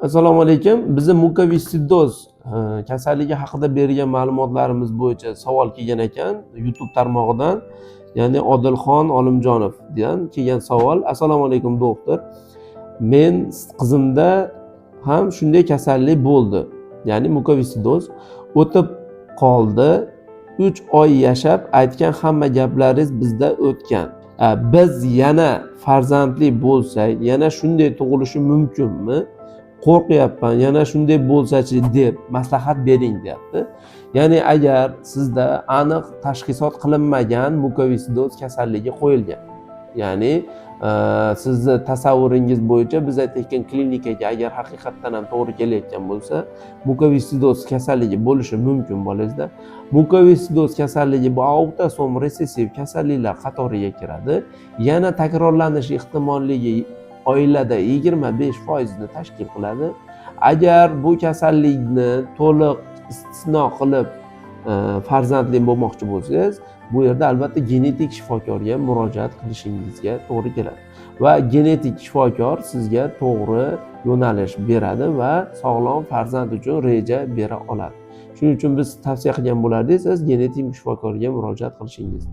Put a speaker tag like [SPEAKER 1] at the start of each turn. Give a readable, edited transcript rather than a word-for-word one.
[SPEAKER 1] Assalomu alaykum. Bizni mukovistsidoz kasalligi haqida bergan ma'lumotlarimiz bo'yicha savol kelgan ekan YouTube tarmog'idan. Ya'ni Odilxon Olimjonovdan kelgan savol. Assalomu alaykum, doktor. Men qizimda ham shunday kasallik bo'ldi. Ya'ni mukovistsidoz o'tib qoldi. 3 oy yashab, aytgan hamma gaplaringiz bizda o'tgan. Biz yana farzandli bo'lsak, yana shunday tug'ilishi mumkinmi? Qo'rqyapman, yana shunday bo'lsachi, deb maslahat bering, deyapti. Ya'ni agar sizda aniq tashxisot qilinmagan mukovistsidoz kasalligi qo'yilgan, ya'ni sizni tasavvuringiz bo'yicha biz aytayotgan klinikaga agar haqiqatdan ham to'g'ri kelayotgan bo'lsa, mukovistsidoz kasalligi bo'lishi mumkin bolangizda. Mukovistsidoz kasalligi bu autosom resessiv kasalliklar qatoriga kiradi. Yana takrorlanish ehtimolligi oilada 25 foizni tashkil qiladi. Agar bu kasallikni to'liq istisno qilib, farzandli bo'lmoqchi bo'lsangiz, bu yerda albatta genetik shifokorga murojaat qilishingizga to'g'ri keladi va genetik shifokor sizga to'g'ri yo'nalish beradi va sog'lom farzand uchun reja bera oladi. Shuning uchun biz tavsiya qilgan bo'lardik siz genetik shifokorga murojaat qilishingizni.